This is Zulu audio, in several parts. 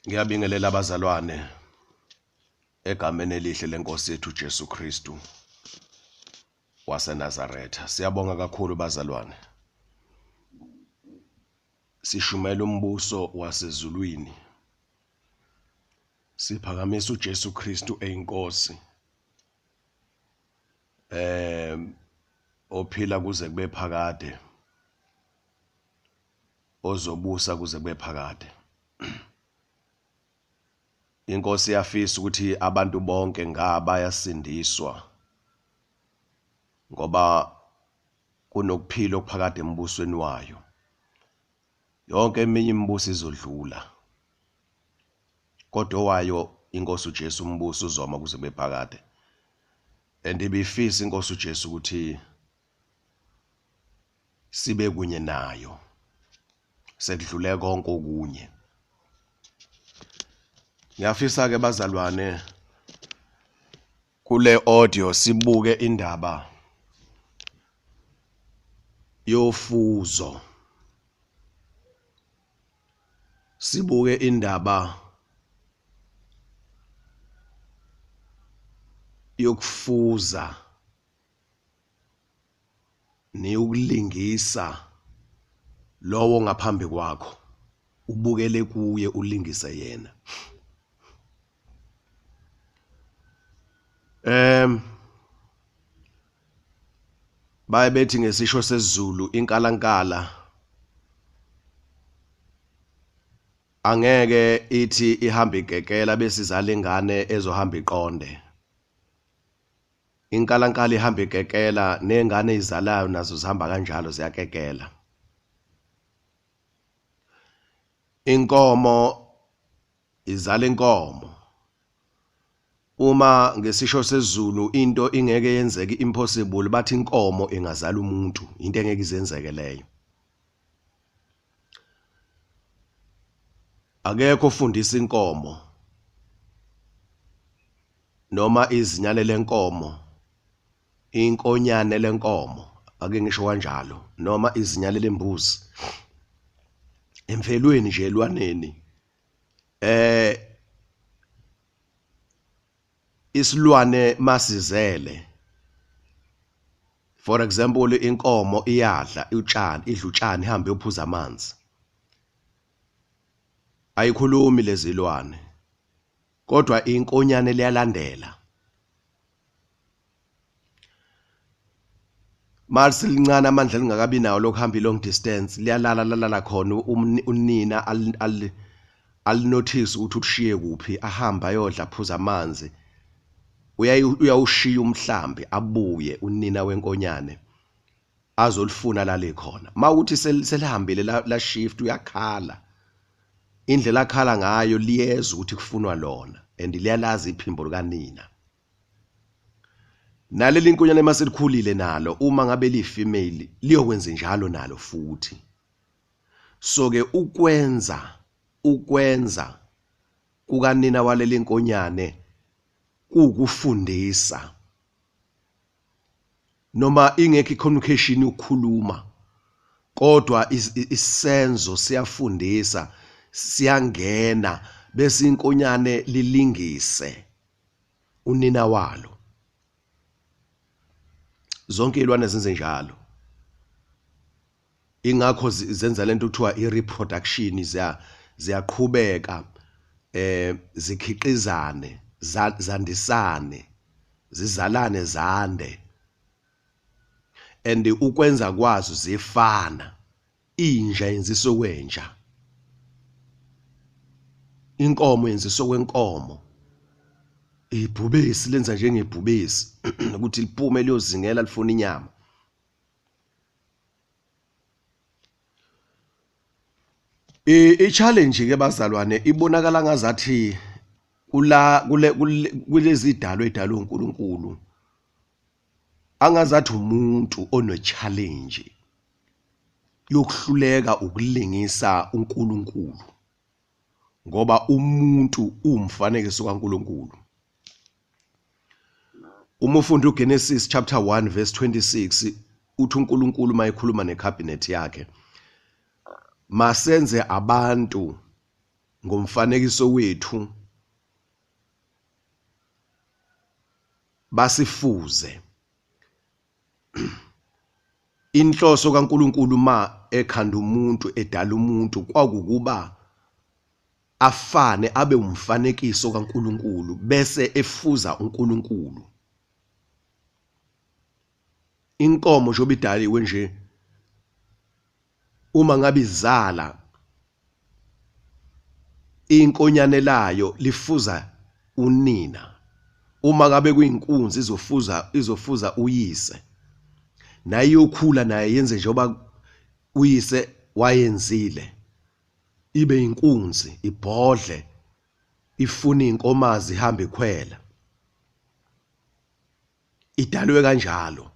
Ngiyabingelela abazalwane egameni elihle lenkosi yethu Jesu Kristu waseNazaretha. Siyabonga kakhulu bazalwane. Sishumela umbuso wasezulwini. Siphakamisa uJesu Kristu eyinkosi. Ophila kuze kube phakade. Ozobusa kuze kube phakade. Inkosi iyafisa ukuthi abantu bonke ngabayasindiswa ngoba kunokuphila okuphakade embusweni wayo. Yonke eminye imibuso izodlula, kodwa owayo inkosi uJesu umbuso uzoma kuze kube phakade. And ibifisa inkosi uJesu ukuthi sibe kunye nayo sekudlule konke okunye. Ngiyafisa ke bazalwane kule audio sibuke indaba yofuzo, sibuke indaba yokufuza neyokulingisa lowo ngaphambi kwakho, ubukele kuye ulingise yena. Baye bethi ngesisho sesiZulu inkalankala angeke ithi ihamba igekela bese izala ingane ezohamba iqonde. Inkalankala ihamba igekela nengane izalayo nazo zihamba kanjalo ziyakekela. Inkomo izala inkomo. Uma ngesisho sesiZulu into ingeke yenzeke, impossible, bathi inkomo ingazala umuntu, into engeke izenzeke leyo. Akekho ofundisa inkomo noma izinyane lenkomo, inkonyane lenkomo, ake ngisho kanjalo, noma izinyane lembuzi. Emvelweni nje elwaneni isilwane masizele, for example inkomo iyadla utshani, idla utshani ihambe iyophuza amanzi, ayikhulumi lezilwane, kodwa inkonyane liyalandela. Maliselincane amandla lingakabi nawo lokuhamba i-long distance, liyalala lalala khona unina alinothise ukuthi ulishiye kuphi, ahambe ayodla aphuze amanzi, uyawushiya umhlambi, abuye unina wenkonyane azolifuna lale khona. Mawukuthi selihambile la shift, uyakhala. Indlela akhala ngayo liyezwa ukuthi kufunwa lona, and liyalazi iphimbo likanina. Naleli nkonyane maselikhulile nalo, uma ngabe liyi-female liyokwenza njalo nalo futhi. So ke ukwenza kukanina waleli nkonyane kukufundisa, noma ingekho i-communication yokukhuluma, kodwa isenzo siyafundisa, siyangena, bese inkonyane lilingise unina walo. Zonke izilwane zenze njalo, ingakho zenza lento kuthiwa i-reproduction, ziyaqhubeka zikhiqizane, zandisane, zizalane, zande, and ukwenza kwazo zifana. Inja yenziswe kwenja, inkomo yenziswe kwenkomo, ibhubesi lenza njengebhubesi ukuthi liphume liyozingela lifuna inyama. I-challenge ke bazalwane ibonakala ngazathi kulezi dalo edalwe uNkulunkulu, angazathi umuntu one challenge yokuhluleka ukulingisa uNkulunkulu, ngoba umuntu uwumfanekiso kaNkulunkulu. Uma ufunda uGenesis chapter 1 verse 26, uthi uNkulunkulu mayekhuluma necabinet yakhe, masenze abantu ngomfanekiso wethu basifuze. Inhloso kaNkulunkulu ma ekhanda umuntu, edala umuntu, kwakukuba afane abe umfanekiso kaNkulunkulu bese efuza uNkulunkulu. Inkomo njengoba idaliwe nje, uma ngabe izala inkonyane layo lifuza unina, uma ngabe kuyinkunzi izofuza uyise, naye iyokhula naye yenze njengoba uyise wayenzile, ibe inkunzi ibhodle, ifune inkomazi ihambe ikhwela. Idalwe kanjalo.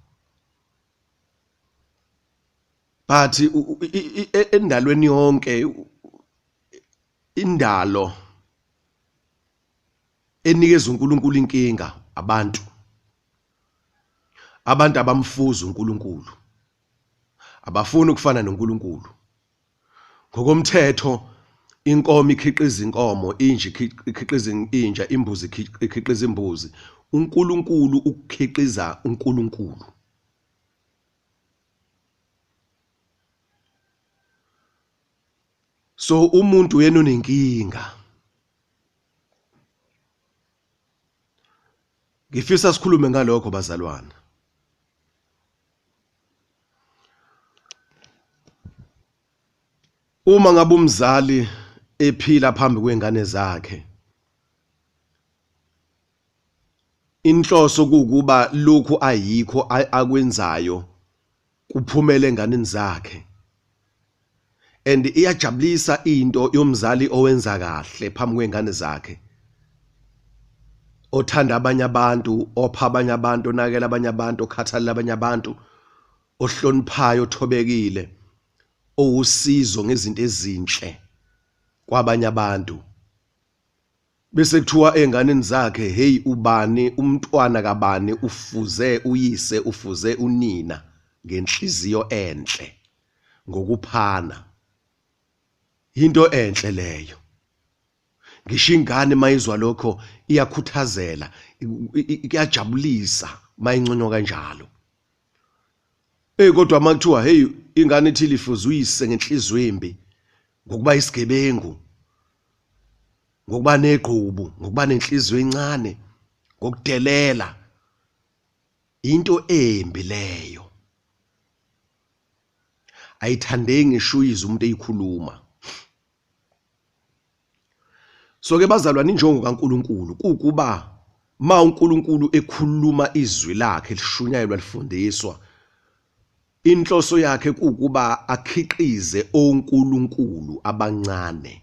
But endalweni yonke, indalo enikeza uNkulunkulu inkinga abantu. Abantu abamfuza uNkulunkulu, abafuni ukufana noNkulunkulu. Ngokomthetho inkomo ikhiqiza inkomo, inja ikhiqiza inja, imbuzi ikhiqiza imbuzi. uNkulunkulu ukukhiqiza uNkulunkulu. So umuntu yena unenkinga. Ngifisa sikhulume ngalokho bazalwane. Uma ngabe umzali ephila phambi kwengane zakhe, inhloso kukuba lokhu ayikho akwenzayo kuphumele enganeni zakhe. And iyajabulisa into yomzali owenza kahle phambi kwengane zakhe, othanda abanye abantu, opha abanye abantu, onakekela abanye abantu, okhathalela abanye abantu, ohloniphayo, othobekile, owusizo ngezinto ezinhle kwabanye abantu. Bese kuthiwa ey'nganeni zakhe, hey, ubani umntwana kabani ufuze uyise, ufuze unina ngenhliziyo enhle, ngokuphana. Into enhle leyo. Ngisho ingane mayizwa lokho iyakhuthazela, kuyajabulisa mayinconywa kanjalo. Hey, kodwa makuthiwa hey, ingane ethile ifuze uyise ngenhliziyo embi, ngokuba isigebengu, ngokuba negqubu, ngokuba nenhliziyo encane, ngokudelela, into embi leyo. Ayithandeki ngisho uyizwe umuntu eyikhuluma. So ke bazalwane, injongo kaNkulunkulu kukuba ma uNkulunkulu ekhuluma izwi lakhe lishunyayelwa lifundiswa, inhloso yakhe kukuba akhiqize onkulunkulu abancane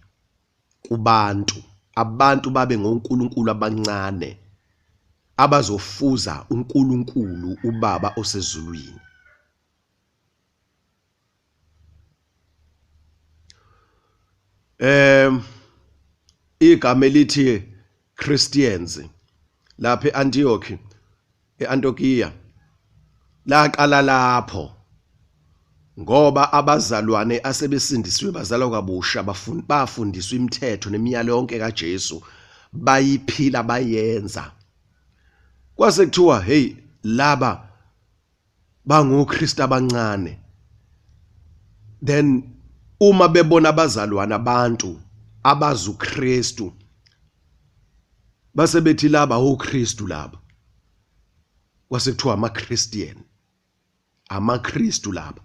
kubantu, abantu babe ngonkulunkulu abancane abazofuza uNkulunkulu uBaba osezulwini. Igama elithi Christians lapha eAntioch, eAntiokia, laqala lapho ngoba abazalwane asebesindisiwe bazalwa kabusha, bafundiswa imithetho nemiyalo yonke kaJesu, bayiphila bayenza. Kwase kuthiwa hey, laba bangoKristu abancane. Then uma bebona abazalwane abantu abazi uKristu, base bethi laba oKristu laba. Kwase kuthiwa amaChristian, amaKristu laba.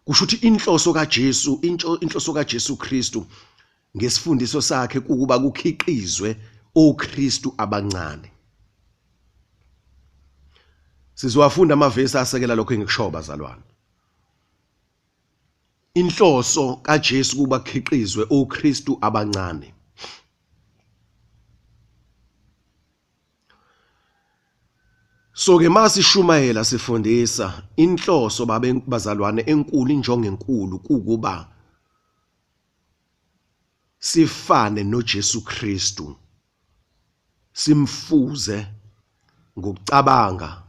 Kusho ukuthi inhloso kaJesu, inhloso kaJesu Kristu ngesifundiso sakhe kukuba kukhiqizwe oKristu abancane. Sizowafunda amavesi asekela lokho engikushoyo bazalwane. Inhloso kaJesu kuba kukhiqizwe oKristu abancane. So ke masishumayela sifundisa, inhloso babe bazalwane enkulu, injongo enkulu kukuba sifane noJesu Kristu, simfuze ngokucabanga,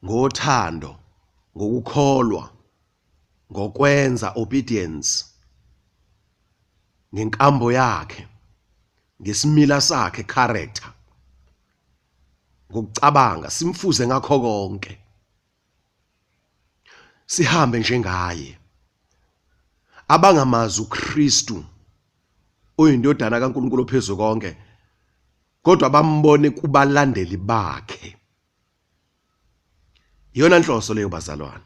ngothando, ngokukholwa, ngokwenza obedience. Ngenkambo yakhe, ngesimila sakhe, character, ngokucabanga, simfuze ngakho konke, sihambe njengaye. Abangamazi uKristu oyindodana kaNkulunkulu ophezulu konke, kodwa bambone kubalandeli bakhe. Iyona nhloso leyo bazalwane.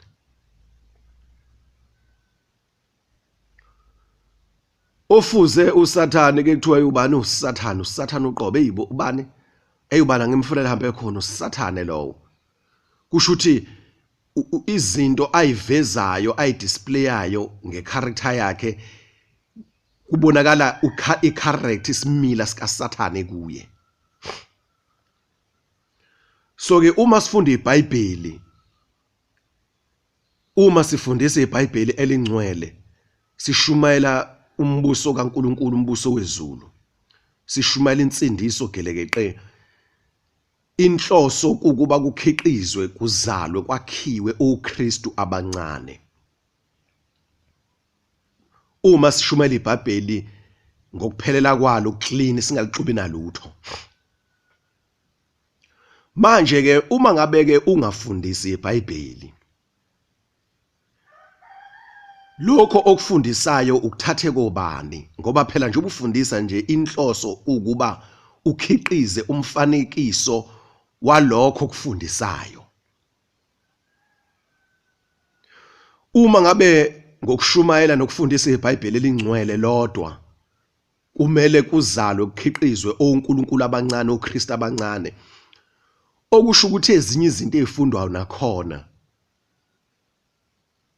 Ofuze uSathane ke kuthiwa ubani uSathane, uSathane uqobe eyibo ubani? Eyubani angimfunela hambe khona uSathane lowo. Kusho ukuthi izinto ayivezayo ayidisplayayo ngecharacter yakhe kubonakala icharacter, isimila sikaSathane kuye. So ke uma sifunda iBhayibheli, uma sifundisa iBhayibheli elingcwele, sishumayela umbuso kaNkuluNkulu, umbuso wezulu, sishumayela insindiso gelekeqe. Inhloso kukuba kukhiqizwe, kuzalwe, kwakhiwe uKristu abancane. Uma sishumayela iBhayibheli ngokuphelela kwalo, clean, singalixubi nalutho. Manje ke uma ngabe ke ungafundisi iBhayibheli, lokho okufundisayo ukuthathe kobani? Ngoba phela nje ubufundisa nje, inhloso ukuba ukhiqize umfanekiso walokho okufundisayo. Uma ngabe ngokushumayela nokufundisa iBhayibheli elingcwele lodwa kumele kuzalwe kukhiqizwe onkulunkulu abancane, oKristu abancane, okusho ukuthi ezinye izinto ezifundwayo nakhona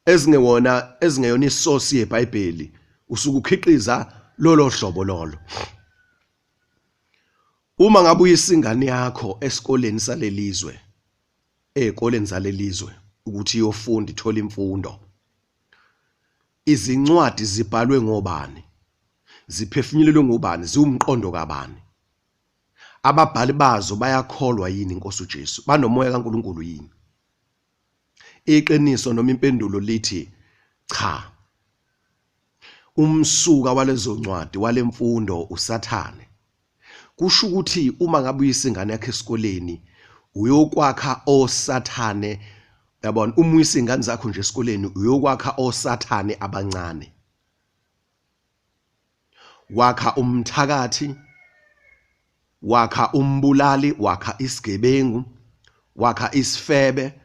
ezingewona, ezingeyona isource yeBhayibheli, usuke ukhiqiza lolo hlobo lolo. Uma ngabe uyisa ingane yakho esikoleni salelizwe, ezikoleni zalelizwe, ukuthi iyofunda ithola imfundo, izincwadi zibhalwe ngobani, ziphefumulelwe ngubani, ziwumqondo kabani, ababhali bazo bayakholwa yini inkosi uJesu, banomoya kaNkuluNkulu yini? Iqiniso noma impendulo lithi cha. Umsuka walezo ncwadi, walemfundo, uSathane. Kusho ukuthi uma ngabe uyisa ingane yakho esikoleni uyokwakha osathane, yabona? Uma uyisa ingane zakho nje esikoleni uyokwakha osathane abancane, wakha umthakathi, wakha umbulali, wakha isigebengu, wakha isifebe,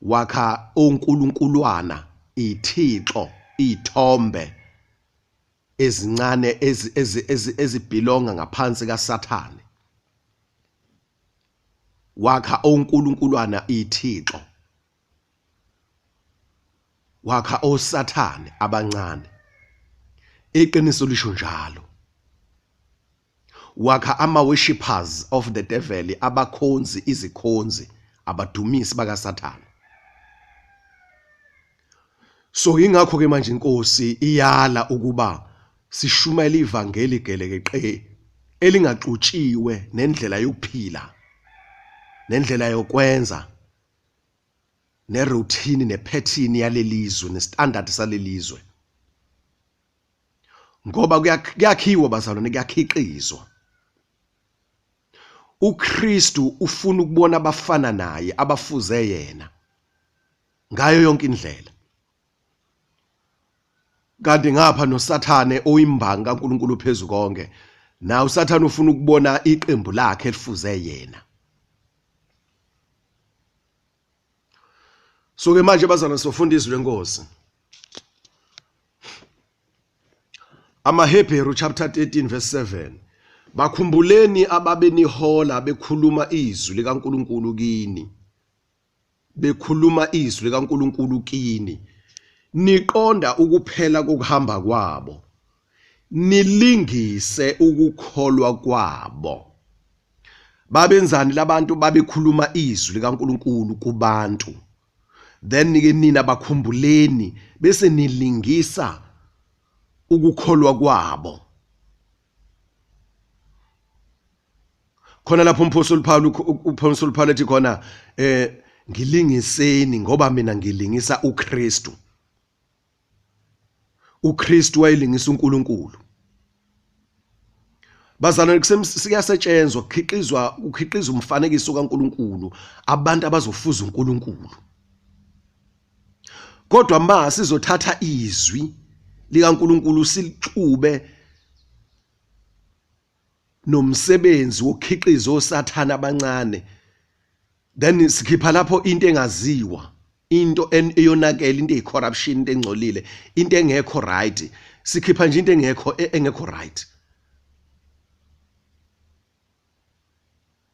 wakha onkulunkulwana, ithixo, ithombe ezincane ezibhilonga ngaphansi kaSathane. Wakha onkulunkulwana, ithixo, wakha osathane abancane. Iqiniso lisho njalo. Wakha ama worshippers of the devil, abakhonzi, izikhonzi, abadumisi bakaSathane. So ingakho ke manje inkosi iyala ukuba sishumayele ivangeli gelekeqe elingaxutshiwe nendlela yokuphila, nendlela yokwenza, neroutine, nepattern yalelizwe, nestandard salelizwe, ngoba kuyakhiwa bazalwane, kuyakhiqizwa. uKristu ufuna ukubona abafana naye, abafuze yena ngayo yonke indlela, kanti ngapha noSathane oyimbangi kaNkuluNkulu phezulu konke, na uSathane ufuna ukubona iqembu lakhe elifuze yena. So ke manje bazalwane sofunda izwi lenkosi, AmaHebheru chapter 13 verse 7: bakhumbuleni ababenihola bekhuluma izwi likaNkuluNkulu kini, bekhuluma izwi likaNkuluNkulu kini, niqonda ukuphela kokuhamba kwabo, nilingise ukukholwa kwabo. Babenzani labantu? Babekhuluma izwi likaNkuluNkulu kubantu. Then ke nina bakhumbuleni bese nilingisa ukukholwa kwabo. Khona lapho umphostoli Paul, umphostoli Paul ethi khona, ngilingiseni ngoba mina ngilingisa uKristu. uKristu wayelingisa uNkulunkulu. Bazalwane, kuyasetshenzwa, kukhiqizwa, kukhiqizwa umfanekiso kaNkulunkulu, abantu abazofuza uNkulunkulu. Kodwa ma sizothatha izwi likaNkulunkulu silixube nomsebenzi wokukhiqiza osathana abancane, then sikhipha lapho into engaziwa, into eyonakele, into eyi-corruption, into engcolile, into engekho right. Sikhipha nje into engekho right.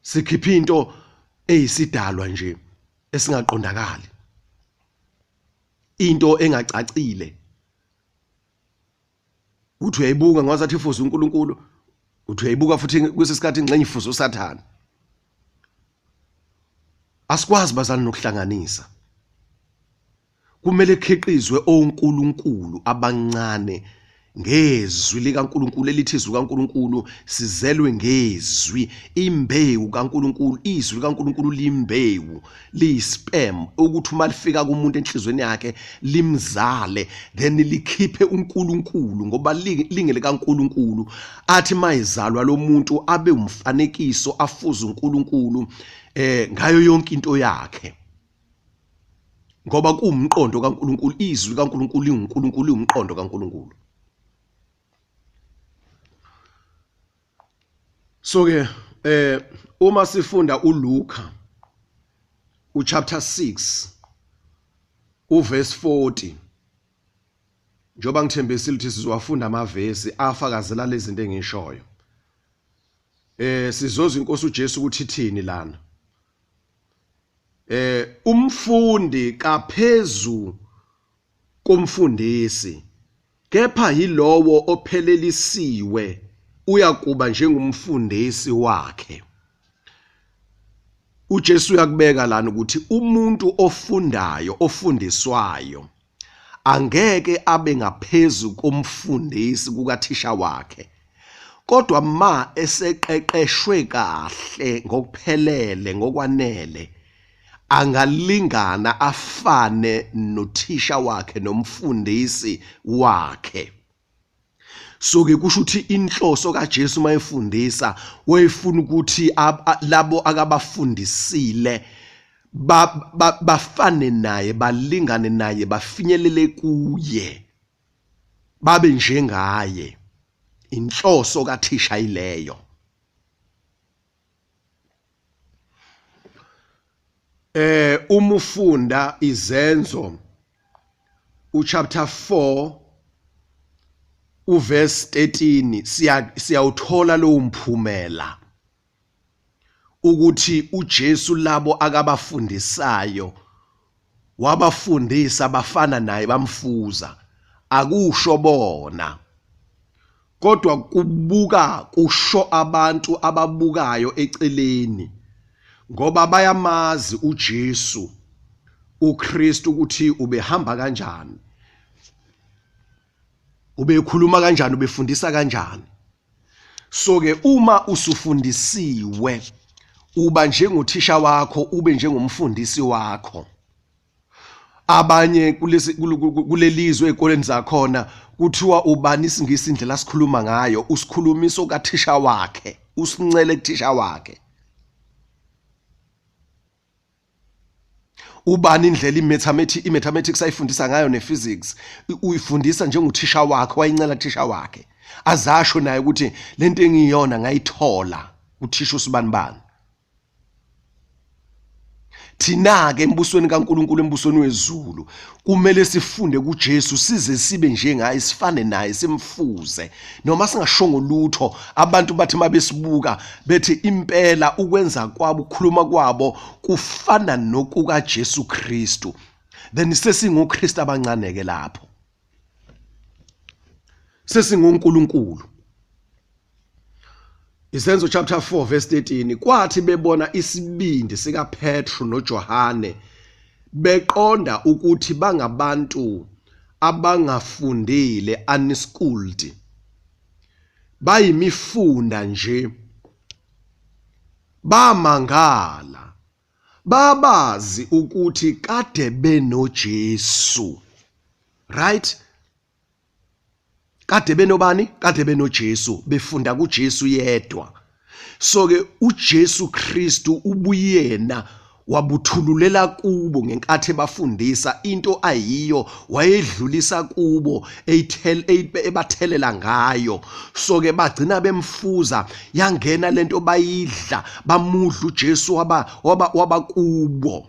Sikhipha into eyisidalwa nje esingaqondakali, into engacacile. Uthi uyayibuka ngazathi ifuza uNkulunkulu, uthi uyayibuka futhi kwesikhathi ingxenye ifuza uSathane. Asikwazi bazali nokuhlanganisa. Kumele kukhiqizwe onkulunkulu abancane ngezwi likaNkulunkulu, elithi izwi likaNkulunkulu, sizelwe ngezwi, imbewu kaNkulunkulu. Izwi likaNkulunkulu limbewu, liyispam, ukuthi uma lifika kumuntu enhlizweni yakhe limzale, then likhiphe uNkulunkulu, ngoba lingelikaNkulunkulu. Athi mayizalwa lo muntu abe umfanekiso, afuze uNkulunkulu ngayo yonke into yakhe, ngoba kuwumqondo kaNkulunkulu. Izwi likaNkulunkulu linguNkulunkulu, liwumqondo kaNkulunkulu. So ke uma sifunda uLuka uchapter 6 uverse 40, njengoba ngithembisile ukuthi sizowafunda amavesi afakazela lezi zinto engishoyo, sizozwa inkosi uJesu ukuthi ithini lana. Umfundi kaphezu komfundisi, kepha yilowo ophelelisiwe uyakuba njengomfundisi wakhe. uJesu uyakubeka lana ukuthi umuntu ofundayo, ofundiswayo, angeke abe ngaphezu komfundisi kukathisha wakhe, kodwa ma eseqeqeshwe kahle ngokuphelele, ngokwanele, angalingana afane nothisha wakhe nomfundisi wakhe. So ke kusho ukuthi inhloso kaJesu mayefundisa, wayefuna ukuthi labo akabafundisile bafane naye, balingane naye, bafinyelele kuye, babe njengaye. Inhloso kathisha ileyo. Uma ufunda izenzo uchapter 4 uverse 13, siyawuthola lowo mphumela ukuthi uJesu labo akabafundisayo wabafundisa bafana naye, bamfuza. Akusho bona, kodwa kubuka kusho abantu ababukayo eceleni, ngoba bayamazi uJesu uKristu ukuthi ubehamba kanjani, ubekhuluma kanjani, ubefundisa kanjani. So ke uma usufundisiwe, uba njengothisha wakho, ube njengomfundisi wakho. Abanye kulelizwe ezikoleni zakhona kuthiwa ubani isingisi indlela asikhuluma ngayo, usikhulumiso kathisha wakhe, usincele kuthisha wakhe. Ubani indlela i-mathematics ayifundisa ngayo ne-physics, uyifundisa njengothisha wakhe, wayincela kuthisha wakhe, azasho naye ukuthi lento engiyona ngayithola kuthisha usibanibani. Thina-ke embusweni kaNkulunkulu, embusweni wezulu, kumele sifunde kuJesu size sibe njengaye, sifane naye, simfuze. Noma singashongo lutho, abantu bathi uma besibuka bethi impela ukwenza kwabo, ukukhuluma kwabo kufana nokukaJesu Kristu. Then sesingoKristu abancane-ke lapho, sesingoNkulunkulu. Isenzo chapter 4 verse 13, kwathi bebona isibindi sikaPetru noJohane, beqonda ukuthi bangabantu abangafundile, unschooled, bayimifunda nje, bamangala, babazi ukuthi kade benoJesu. Right? Kade benobani? Kade benoJesu, befunda kuJesu yedwa. So ke uJesu Kristu ubuyena wabuthululela kubo ngenkathi ebafundisa into ayiyo, wayedlulisa kubo ebathelela ngayo. So ke bagcina bemfuza, yangena lento bayidla, bamudla uJesu waba kubo.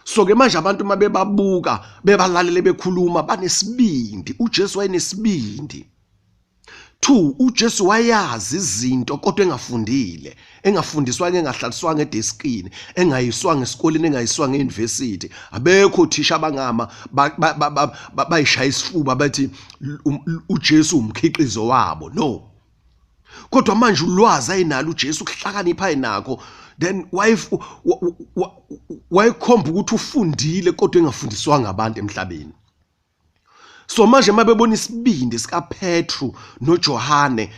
So ke manje abantu uma bebabuka bebalalele bekhuluma banesibindi. uJesu wayenesibindi. 2 uJesu wayazi izinto kodwa engafundile, engafundiswanga, engahlaliswanga edeskini, engayiswanga esikoleni, engayiswanga e-university. Abekho othisha abangama bayishaya isifuba bathi uJesu umkhiqizo wabo. No, kodwa manje ulwazi ayinalo uJesu, ukuhlakanipha ayinakho, then wayekhomba ukuthi ufundile kodwa engafundiswanga abantu emhlabeni. So manje uma bebona isibindi sikaPetru noJohane,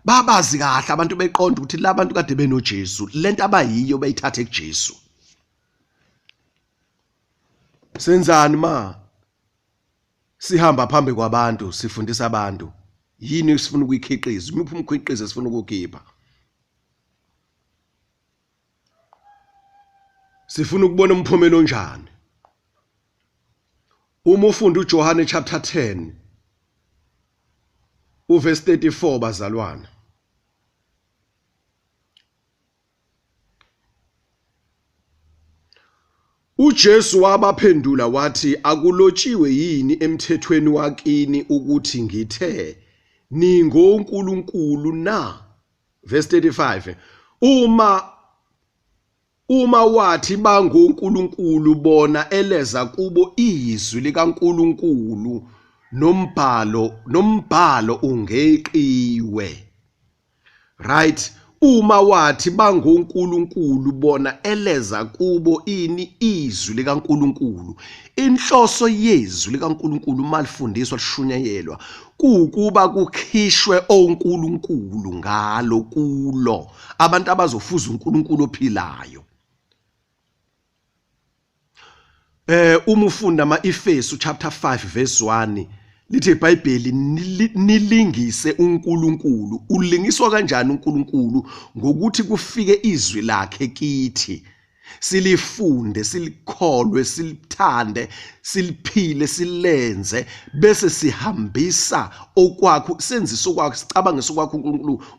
babazi kahle abantu, beqonda ukuthi labantu kade benoJesu, lento abayiyo bayithathe kuJesu. Senzani ma sihamba phambi kwabantu sifundisa abantu? Yini esifuna ukuyikhiqiza? Imuphi umkhiqizo esifuna ukuwukhipha? Sifuna ukubona umphumela onjani? Uma ufunda uJohane chapter 10 uverse 34, bazalwane, uJesu wabaphendula wathi, akulotshiwe yini emthethweni wakini ukuthi ngithe ningonkulunkulu na? Verse 35, uma wathi bangonkulunkulu, bona eleza kubo izwi likaNkulunkulu, nombhalo ungeqiwe. Right, uma wathi bangonkulunkulu, bona eleza kubo ini? Izwi likaNkulunkulu. Inhloso yezwi likaNkulunkulu uma lifundiswa lishunyayelwa kuwukuba kukhishwe onkulunkulu ngalo kulo abantu abazofuza uNkulunkulu ophilayo. Uma ufunda ama-Efesu chapter 5 verse 1, lithi iBhayibheli nilingise uNkulunkulu. Ulingiswa kanjani uNkulunkulu? Ngokuthi kufike izwi lakhe kithi, silifunde, silikholwe, silithande, siliphile, silenze, bese sihambisa okwakho, senzise okwakho, sicabange sokwakho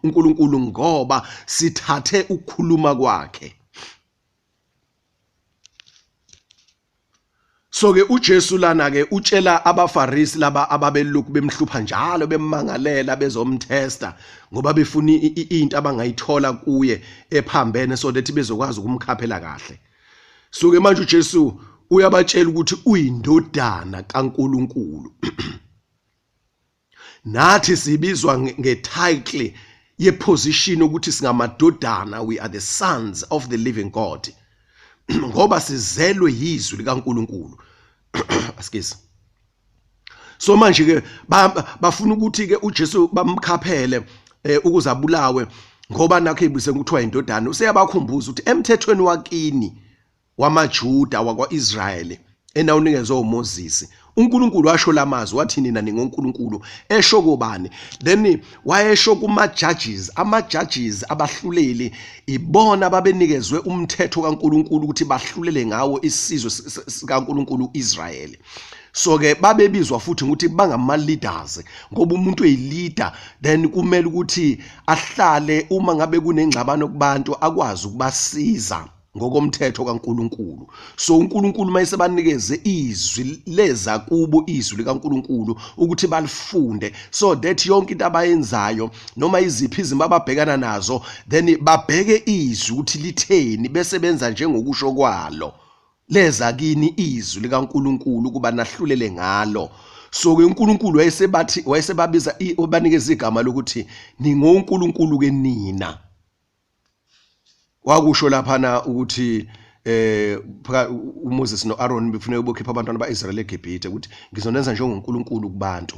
uNkulunkulu, ngoba sithathe ukukhuluma kwakhe. So ke uJesu lana ke utshela abaFarisi laba ababelokhu bemhlupha njalo, bemmangalela, bezomtesta ngoba befuna into abangayithola kuye ephambene, so that bezokwazi ukumkhaphela kahle. So ke manje uJesu uyabatshela ukuthi uyindodana kaNkuluNkulu. Nathi sibizwa ngetitle yeposition ukuthi singamadodana, we are the sons of the living God, ngoba sizelwe yizwi likaNkuluNkulu. Excuse. So manje ke bafuna ukuthi ke uJesu bamkhaphele ukuze abulawe, ngoba nakho ebise kuthiwa indodana. Useyabakhumbuza ukuthi emthethweni wakini wamaJuda wakwaIsrayeli enawunikezwe uMoses, uNkulunkulu washo lamazwi, wathi nina ningonkulunkulu. Esho kobani? Then wayesho kuma judges, ama judges, abahluleli, ibona babenikezwe umthetho kaNkulunkulu ukuthi bahlulele ngawo isizwe sikaNkulunkulu uIsrayeli. So ke babebizwa futhi ukuthi bangama leaders, ngoba umuntu oyi leader then kumele ukuthi ahlale, uma ngabe kunengxabano kubantu, akwazi ukubasiza ngokomthetho kaNkuluNkulu. So uNkulunkulu mayesebanikeze izwi, leza kubo izwi likaNkuluNkulu ukuthi balifunde, so that yonke into abayenzayo noma iziphi izimo ababhekana nazo, then babheke izwi ukuthi litheni, bese benza njengokusho kwalo. Leza kini izwi likaNkuluNkulu ukuba nahlulele ngalo. So ke uNkulunkulu wayesebathi, wayesebabiza, wabanikeza igama lokuthi ningonkulunkulu ke nina. Wakusho laphana ukuthi uMoses noAaron befuneka bokhipha abantwana baIsrael eGibhithe, ukuthi ngizonenza njengoNkulunkulu kubantu.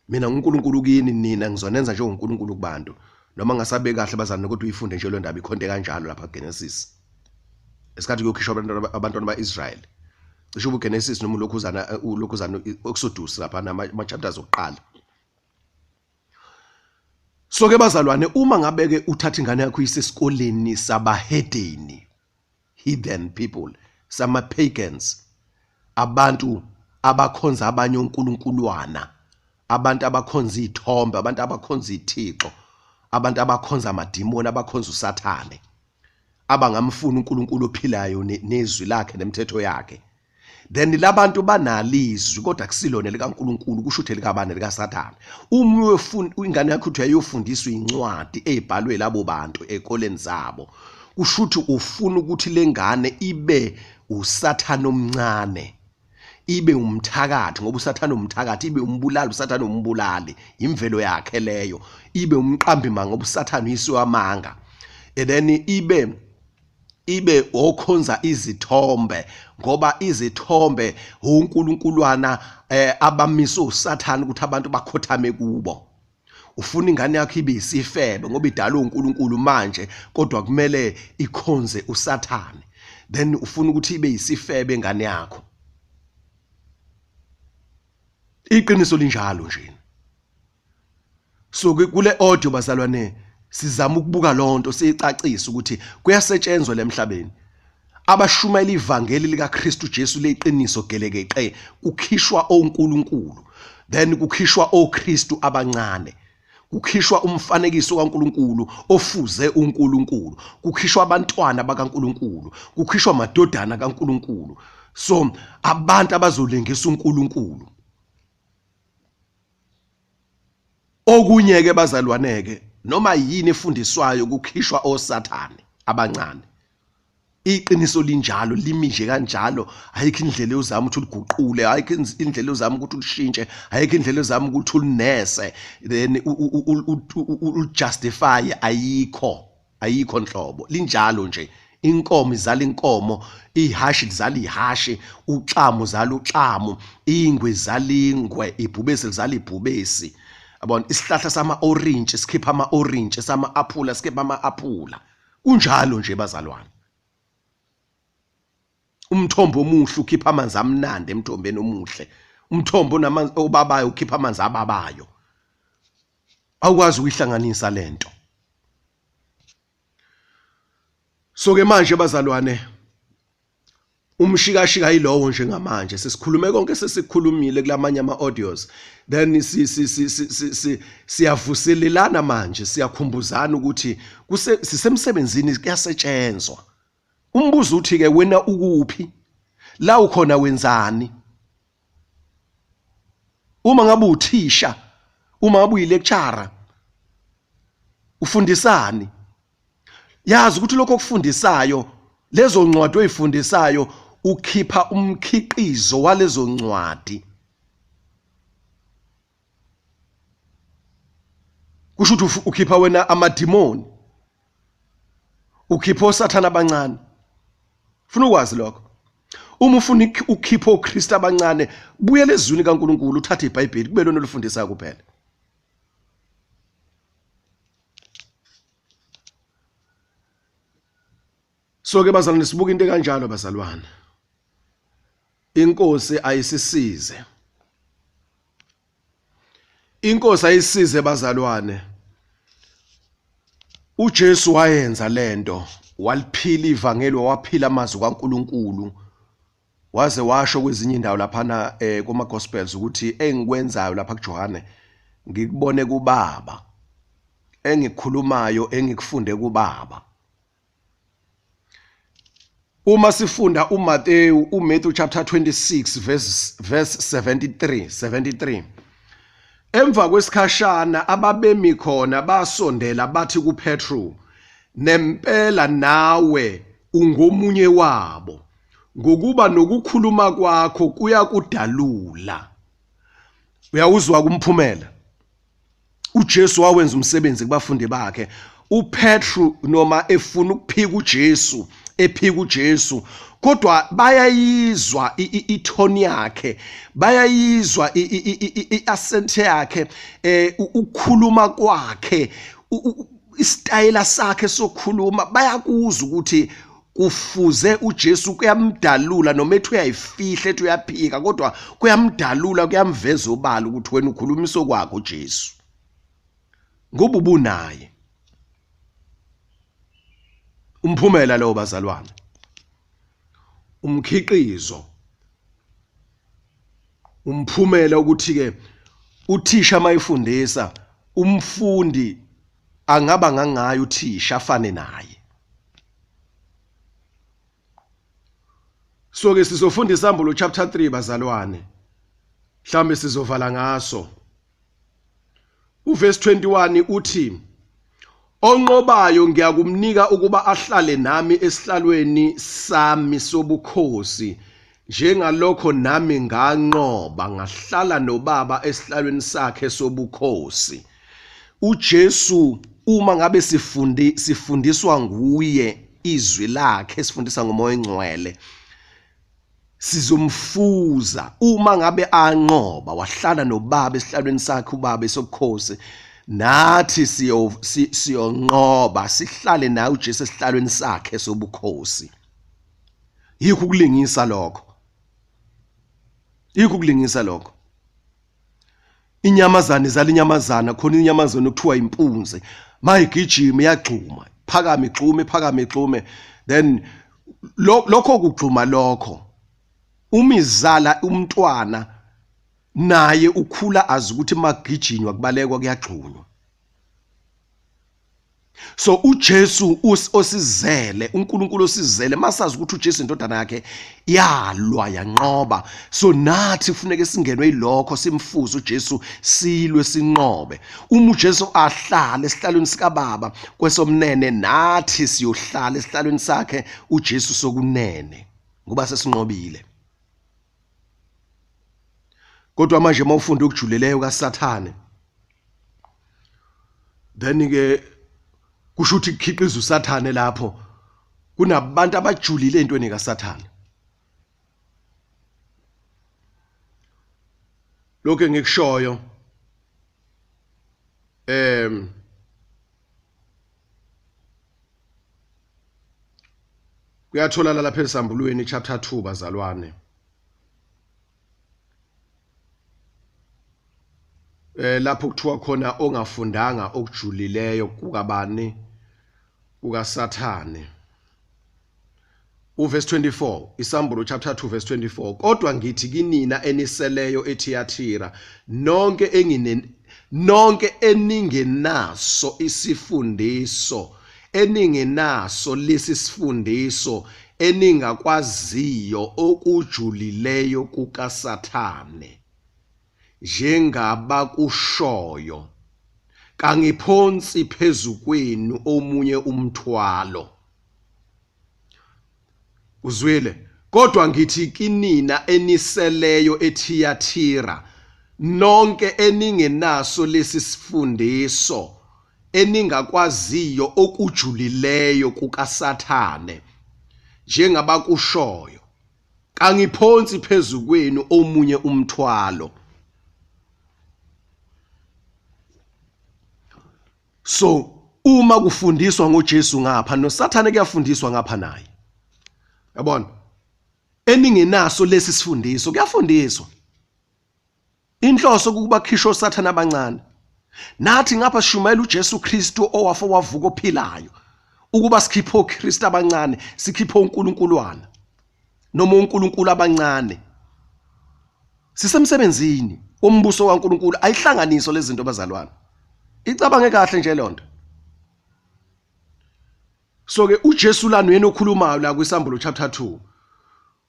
Mina nguNkulunkulu kini, nina ngizonenza njengoNkulunkulu kubantu. Noma ngasabe kahle bazalwane, kodwa uyifunde nje le ndaba, ikhonte kanjalo lapha Genesis. Esikhathi kuyokhishwa abantwana baIsrael. Cishe ubuGenesis noma ulokhuzana Exodus lapha nama chapters okuqala. So ke bazalwane, uma ngabe ke uthatha ingane yakho isesikoleni sabahedeni, heathen people, sama pagans, abantu abakhonza abanye onkulunkulwana, abantu abakhonza izithombe, abantu abakhonza ithixo, abantu abakhonza amadimoni, abakhonza uSathane, abangamfuni uNkulunkulu ophilayo nezwi lakhe nemithetho yakhe, then labantu banalizwi kodwa kusilona likaNkuluNkulu, kusho ukuthi likabani? LikaSathane. Uma uyofunda ingane yakho uthi ayofundiswa incwadi ezibhalwe labo bantu ekoleni zabo, kusho ukuthi ufuna ukuthi lengane ibe uSathane omncane, ibe umthakathi, ngoba uSathane umthakathi, ibe umbulali, uSathane umbulali, imvelo yakhe leyo, ibe umqambi manga, ngoba uSathane uyise wamanga, and then ibe okhonza izithombe, ngoba izithombe uNkulunkulwana abamise uSathane ukuthi abantu bakhothame kubo. Ufuna ingane yakho ibe isifebe ngoba idalwe uNkulunkulu manje, kodwa kumele ikhonze uSathane, then ufuna ukuthi ibe isifebe ingane yakho. Iqiniso linjalo nje. So kule audio bazalwane sizama ukubuka lonto, siyicacisa ukuthi kuyasetshenzwa lemhlabeni. Abashumayela ivangeli likaKristu Jesu leqiniso gelekeqe, kukhishwa oNkulunkulu, then kukhishwa oKristu abancane, kukhishwa umfanekiso kaNkulunkulu ofuze uNkulunkulu, kukhishwa abantwana bakaNkulunkulu, kukhishwa amadodana kaNkulunkulu. So abantu abazolingisa uNkulunkulu. Okunye ke bazalwane ke, noma yini efundiswayo kukhishwa oSathane abancane. Iqiniso linjalo, limi nje kanjalo, ayikho indlela yozama ukuthi uliguqule, ayikho indlela yozama ukuthi ulishintshe, ayikho indlela yozama ukuthi ulinese then uljustify, ayikho, ayikho nhlobo, linjalo nje. Inkomo izala inkomo, ihashi lizala ihashi, uxamu uzala uxamu, ingwe izala ingwe, ibhubesi lizala ibhubesi. Yabona, isihlahla sama orange sikhipha ama orange, sama aphula sikhipha ama aphula. Kunjalo nje bazalwane. Umthombo omuhle ukhipha amanzi amnandi emthombeni omuhle, umthombo onamanzi obabayo ukhipha amanzi ababayo. Awukwazi ukuyihlanganisa lento. So ke manje bazalwane, umshikashika yilowo njengamanje. Sesikhulume konke sesikhulumile kulamanye ama audios, then si si si si siyavuselelana manje, siyakhumbuzana ukuthi sisemsebenzini, kuyasetshenzwa. Umbuzo uthi ke wena ukuphi la ukhona, wenzani? Uma ngabe uthisha, uma ngabe uyilecturer, ufundisani? Yazi ukuthi lokho okufundisayo, lezo ncwadi oyifundisayo, ukhipha umkhiqizo walezo ncwadi. Kusho ukuthi ukhipha wena amadimoni, ukhipha osathana abancane. Ufuna ukwazi lokho? Uma ufuna ukukhipha oKristu abancane, buyela ezwini kaNkuluNkulu, uthathe iBhayibheli kube lona olufundisayo kuphela. So ke bazalwane, sibuka into ekanjalo bazalwane. Inkosi ayisisize, inkosi ayisize bazalwane. uJesu wayenza lento, waliphila ivangeli, waphila amazwi kaNkuluNkulu, waze washo kwezinye indawo laphana kuma gospels ukuthi engikwenzayo lapha kuJohane ngikubone kuBaba, engikukhulumayo engikufunde kuBaba. Uma sifunda uMathewu, uMatthew chapter 26 verse 73, emva kwesikhashana ababemi khona basondela bathi kuPetru, nempela nawe ungomunye wabo, ngokuba nokukhuluma kwakho kuyakudalula. Uyawuzwa kumphumela. uJesu wawenza umsebenzi kubafundi bakhe. uPetru noma efuna ukuphika uJesu, ephika uJesu, kodwa bayayizwa ithoni yakhe, bayayizwa i-accent yakhe, ukukhuluma kwakhe, isitayela sakhe sokukhuluma, bayakuzwa ukuthi kufuze uJesu, kuyamdalula noma ethi uyayifihla, ethi uyaphika, kodwa kuyamdalula, kuyamveza obala ukuthi wena ukhuluma isokwakho uJesu. Ngoba ubunaye. Umphumela lowo bazalwane. Umkhiqizo. Umphumela ukuthi ke uthisha mayifundisa umfundi angaba ngangaye uthisha afane naye. So ke sizofunda isambulo chapter 3 bazalwane. Mhlambe sizovala ngaso. Uverse 21 uthi onqobayo ngiyakumnika ukuba ahlale nami esihlalweni sami sobukhosi njengalokho nami nganqoba ngahlala nobaba esihlalweni sakhe sobukhosi. uJesu uma ngabe sifundi sifundiswa nguye izwi lakhe sifundisa ngomoya ongcwele sizomfuza uma ngabe anqoba wahlala nobaba esihlalweni sakhe ubaba esobukhosi nathi siyonqoba sihlale naye uJesu esihlalweni sakhe sobukhosi. Yikho ukulingisa lokho, yikho ukulingisa lokho. Inyamazane izala inyamazana, khona inyamazane okuthiwa impunzi, mayigijima iyagxuma, phakame igxume, phakame igxume, then lokho kugxuma lokho uma izala umntwana naye ukhula azi ukuthi makugijinywa kubalekwa kuyagxunywa. So uJesu osizele, uNkulunkulu osizele, masazi ukuthi uJesu indodana yakhe yalwa yanqoba. So nathi kufuneka singenwe yilokho, simfuze uJesu, silwe sinqobe. Uma uJesu ahlala esihlalweni sikaBaba kwesomnene, nathi siyohlala esihlalweni sakhe uJesu sokunene, ngoba sesinqobile. Kodwa manje uma ufunda okujulileyo kaSathane, then ke kusho ukuthi kukhiqiza uSathane lapho kunabantu abajulile entweni kaSathane. Lokho engikushoyo kuyatholakala lapha esambulweni chapter 2 bazalwane. Lapho kuthiwa khona ongafundanga okujulileyo kukabani, kukaSathane. Uverse 24, isambulo chapter 2 verse 24, kodwa ngithi kinina eniseleyo eThiyathira, nonke engine nonke eningenaso isifundiso, eningenaso lesi sifundiso, eningakwaziyo okujulileyo kukaSathane, njengabakushoyo, kangiphonsi phezu kwenu omunye umthwalo. Uzwile? Kodwa ngithi kinina eniseleyo eThiyathira, nonke eningenaso lesi sifundiso, eningakwaziyo okujulileyo kukaSathane, njengabakushoyo, kangiphonsi phezu kwenu omunye umthwalo. So uma kufundiswa ngoJesu ngapha, noSathane kuyafundiswa ngapha naye. Yabona? Eningenaso lesi sifundiso kuyafundiswa. Inhloso ukuba khishwe oSathane abancane. Nathi ngapha sishumayela uJesu Kristu owafa wavuka ophilayo. Ukuba sikhiphe oKristu abancane, sikhiphe oNkulunkulwana noma oNkulunkulu abancane. Sisemsebenzini wombuso kaNkulunkulu, ayihlanganiswa lezi zinto bazalwane. Icabange kahle nje lonto. So ke uJesu lana uyena okhulumayo la kwisambulo chapter 2.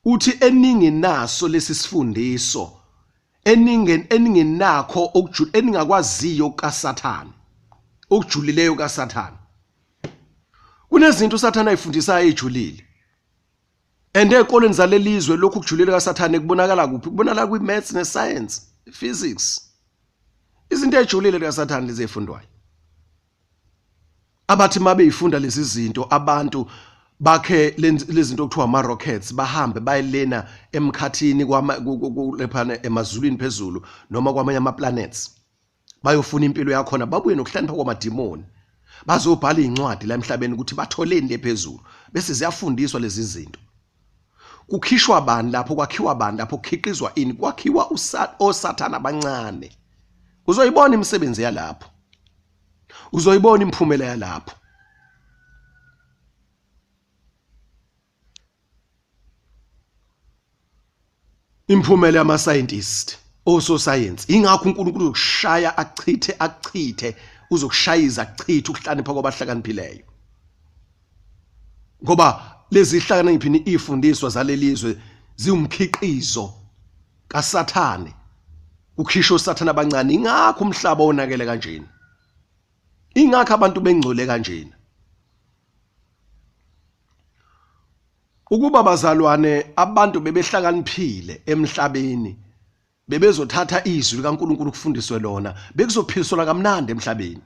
Uthi eningenaso lesi sifundiso, eningen eningenakho okujul eningakwaziyo kaSathane, okujulileyo kaSathane. Kunezinto uSathane ayifundisayo ejulile. And ezikoleni zalelizwe lokhu kujulile kaSathane kubonakala kuphi? Kubonakala kwi-maths ne-science, physics. Izinto ejulile likaSathane lezi ezifundwayo. Abathi uma beyifunda lezi zinto abantu bakhe lezi zinto okuthiwa ama-rockets, bahambe bayelena emkhathini lephana emazulwini phezulu noma kwamanye ama-planets, bayofuna impilo yakhona, babuye nokuhlakanipha kwamadimoni, bazobhala iy'ncwadi la emhlabeni ukuthi batholeni le phezulu, bese ziyafundiswa lezi zinto. Kukhishwa bani lapho, kwakhiwa bani lapho, kukhiqizwa ini, kwakhiwa osathane abancane. Uzoyibona imisebenzi yalapho. Uzoyibona imiphumela yalapho. Imphumela yama scientist, ososayensi. Ingakho uNkulunkulu uzokushaya achithe achithe, uzokushayiza achithe ukuhlakanipha kwabahlakaniphileyo. Ngoba lezi hlakaniphi ifundiswa zalelizwe ziwumkhiqizo kaSathane. Ukhishwa uSathane abancane, ingakho umhlaba wonakele kanjena. Ingakho abantu bengcole kanjena. Ukuba bazalwane abantu bebehlakaniphile emhlabeni bebezothatha izwi likaNkulunkulu kufundiswe lona bekuzophiliswa kamnandi emhlabeni.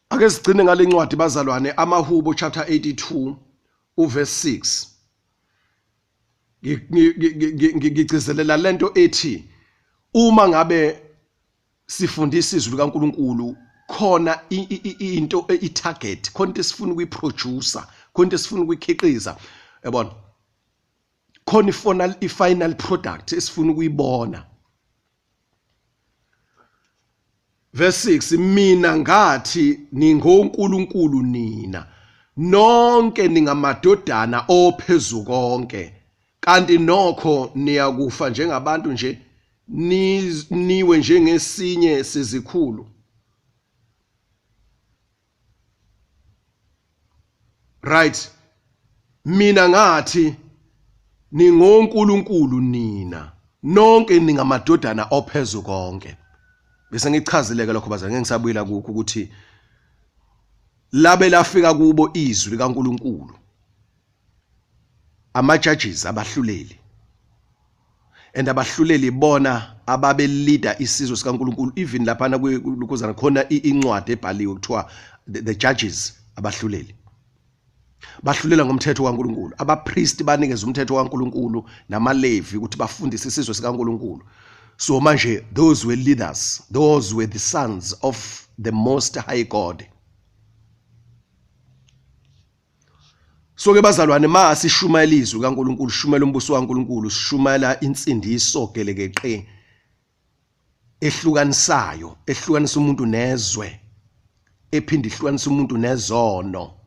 Ake sigcine ngale ncwadi bazalwane amaHubo chapter 82 uverse 6. Ngigcizelela lento ethi uma ngabe sifundisa izwi likaNkuluNkulu khona into i-target khona into esifuna ukuyiproducer khona into esifuna ukuyikhiqiza yabona khona i-final i-final product esifuna ukuyibona Verse 6 mina ngathi ningonkulunkulu nina nonke ningamadodana ophezukonke kanti nokho niyakufa njengabantu nje niwe njengesinye sezikhulu Right mina ngathi ningonkulunkulu nina nonke ningamadodana ophezu konke bese ngichazile ke lokho bazalwane ngeke ngisabuyela kukho ukuthi labe lafika kubo izwi likaNkulunkulu ama judges abahluleli and abahluleli bona ababe leader isizwe sikaNkulunkulu even laphana kulukuzana khona incwadi ebhaliwe kuthiwa the judges abahluleli bahlulela ngomthetho kaNkulunkulu abapriest banikeza umthetho kaNkulunkulu namaLevi ukuthi bafundise isizwe sikaNkulunkulu so manje those were leaders those were the sons of the most high God So ke bazalwane ma sishumayela izwi kaNkuluNkulu, sishumayela umbuso kaNkuluNkulu, sishumayela insindiso gelekeqe ehlukanisayo, ehlukanisa umuntu nezwe, ephinde ihlukanisa umuntu nezono.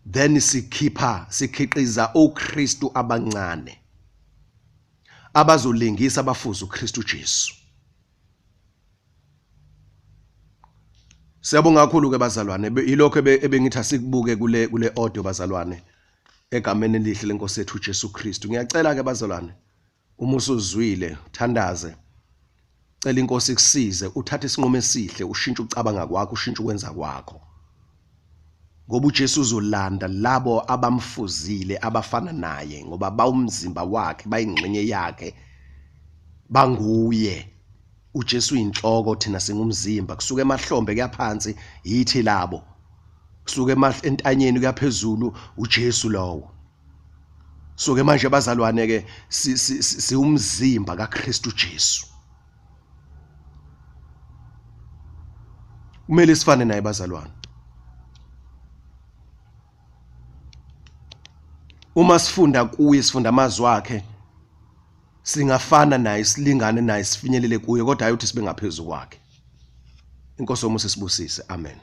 Then sikhipha sikhiqiza oKristu abancane abazolingisa abafuze uKristu Jesu. Siyabonga kakhulu ke bazalwane yilokho ebengithi asikubuke kule kule audio bazalwane egameni elihle lenkosi yethu uJesu Kristu. Ngiyacela ke bazalwane uma usuzwile thandaze cela inkosi ikusize uthathe isinqumo esihle ushintshe ucabanga kwakho ushintshe ukwenza kwakho ngoba uJesu uzolanda labo abamfuzile abafana naye ngoba bawumzimba wakhe bayingxenye yakhe banguye uJesu uyinhloko thina singumzimba kusuka emahlombe kuya phansi yithi labo kusuka entanyeni kuya phezulu uJesu lowo so ke manje bazalwane ke siwumzimba kaKristu Jesu kumele sifane naye bazalwane uma sifunda kuye sifunda amazwi akhe singafana naye silingane naye sifinyelele kuye kodwa hayi ukuthi sibe ngaphezulu kwakhe inkosi yomusa isibusise amen.